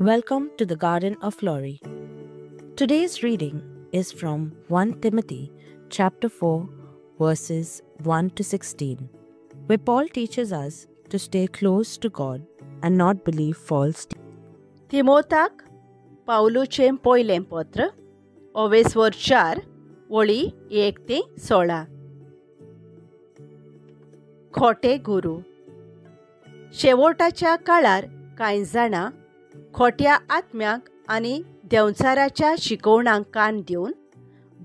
Welcome to the Garden of Glory. Today's reading is from 1 Timothy chapter 4 verses 1 to 16, where Paul teaches us to stay close to God and not believe false teachings. तिमोताक पावलूचें पयलें पत्र ओवेस्वर 4 वळी 1 ते 16. खोटे गुरू. शेवटाच्या काळार कांय जाणां खोट्या आत्म्यांक आनी देंवचाराच्या शिकोवणांक कान दिवन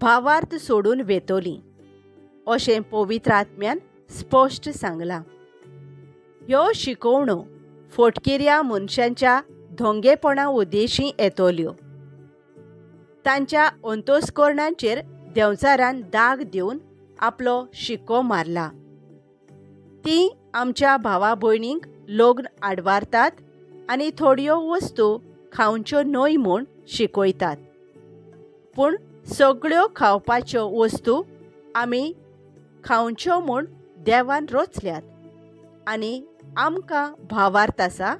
भावार्थ सोडून वेतोलीं अशें पवित्र आत्म्यान स्पश्ट सांगलां. ह्यो शिकोवण्यो फोटकिऱ्या मनशांच्या धोंगेपणा उद्देशी येतल्यो. तांच्या अंतस्करणांचेर देंवचारान दाग दिवन आपलो शिक्को मारला. तीं आमच्या भावा भयणींक लग्न आडवारतात आनी थोड्यो वस्तू खावच्यो न्हय म्हूण शिकयतात. पूण सगळ्यो खावपाच्यो वस्तू आमी खावच्यो म्हूण देवान रचल्यात आनी आमकां भावार्थ आसा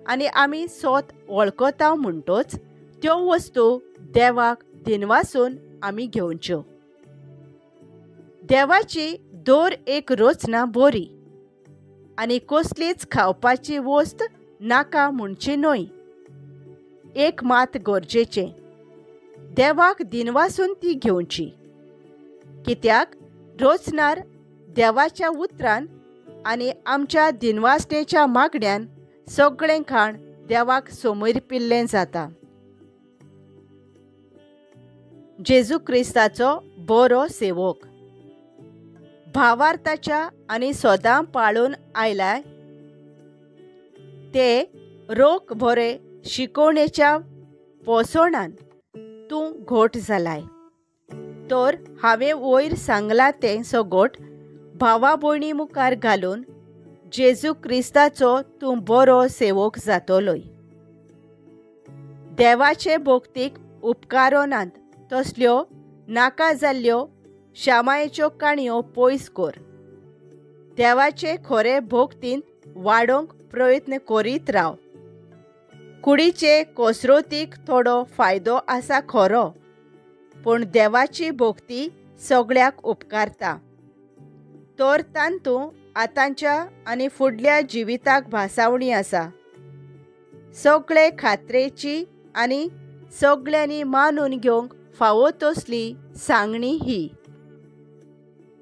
आनी आमी सोत वळखता म्हणटोच त्यो वस्तू देवाक दिनवासून आमी घेवच्यो. देवाची दर एक रचना बरी आनी कसलीच खावपाची वस्त नाका म्हणची न्हय. एक मात गरजेचें, देवाक दिनवासून ती घेवची. कित्याक रचणार देवाच्या उतरान आनी आमच्या दिनवासणेच्या मागण्यान सगळें खाण देवाक समर्पिल्लें जाता. जेजू क्रिस्ताचो बरो सेवक भावार्थाच्या आनी सदां पाळून आयलाय ते रोख बरे शिकोवणेच्या पोसवणान तूं घोट जालाय. तर हांवें वयर सांगलां तें सगोट भावा भयणी मुखार घालून जेजू क्रिस्ताचो तूं बरो सेवक जातलोय. देवाचे भक्तीक उपकारोनात तसल्यो नाका जाल्ल्यो शामायेच्यो काणयो पयस कर. देवाचे खरे भक्तींत वाडोवंक प्रयत्न करीत राव. कुडीचे कसरतीक थोडो फायदो आसा खरो, पूण देवाची भक्ती सगळ्याक उपकारता. तर तांतूं आतांच्या आनी फुडल्या जिविताक भासावणी आसा. सगळे खात्रेची आनी सगळ्यांनी मानून घेवंक फावो तसली सांगणी ही.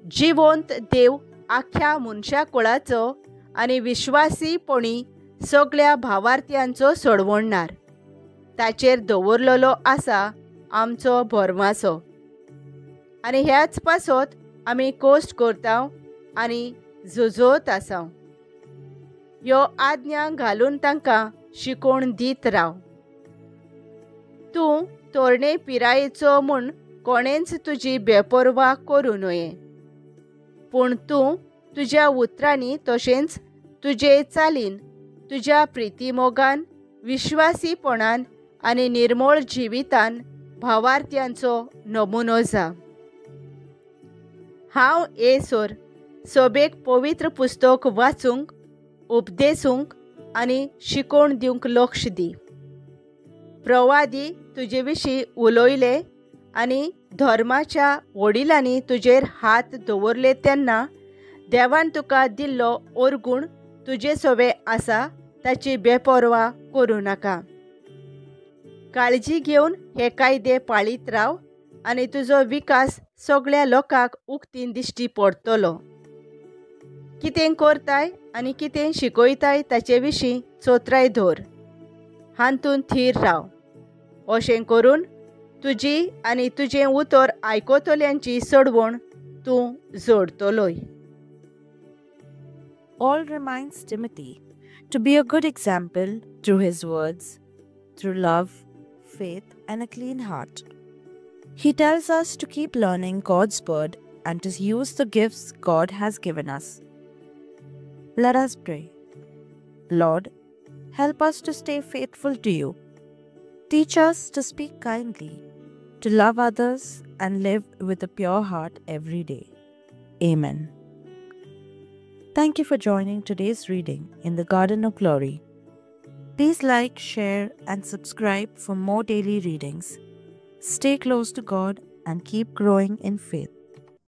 जिवंत देव आख्या मनशा कुळाचो आनी विश्वासीपणी सगळ्या भावार्थ्यांचो सोडवणणार. ताचेर दवरलेलो आसा आमचो भरमासो आनी ह्याच पासत आमी कोश्ट करता आनी झुजत आसा. ह्यो आज्ञा घालून तांकां शिकोवण दीत राव. तूं तरणे पिरायेचो म्हूण कोणेंच तुजी बेपर्वा करूं नये, पूण तूं तुज्या उतरांनी तशेंच तुजे चालीन तुज्या प्रितीमोगान विश्वासीपणान आनी निर्मळ जिवितान भावार्थ्यांचो नमुनो जा. हांव येसर सोबेक पवित्र पुस्तक वाचूंक, उपदेसूंक आनी शिकोवण दिवंक लक्ष दी. प्रवादी तुजे विशीं उलयले आनी धर्माच्या वडिलांनी तुजेर हात दवरले तेन्ना देवान तुका दिल्लो ओरगूण तुजे सोवे आसा ताची बेपर्वा करूं नाका. काळजी घेवन हे कायदे पाळीत राव आनी तुजो विकास सगळ्या लोकांक उक्तीन दिश्टी पडटलो. कितें करताय आनी कितें शिकयताय ताचे विशीं चोत्राय धर, हातूंत थीर राव. अशें करून तुजी आनी तुजें उतर आयकतल्यांची सोडवण तूं जोडतलोय. Paul reminds Timothy to be a good example through his words, through love, faith, and a clean heart. He tells us to keep learning God's word and to use the gifts God has given us. Let us pray. Lord, help us to stay faithful to you. Teach us to speak kindly, to love others, and live with a pure heart every day. Amen. Thank you for joining today's reading in the Garden of Glory. Please like, share, and subscribe for more daily readings. Stay close to God and keep growing in faith.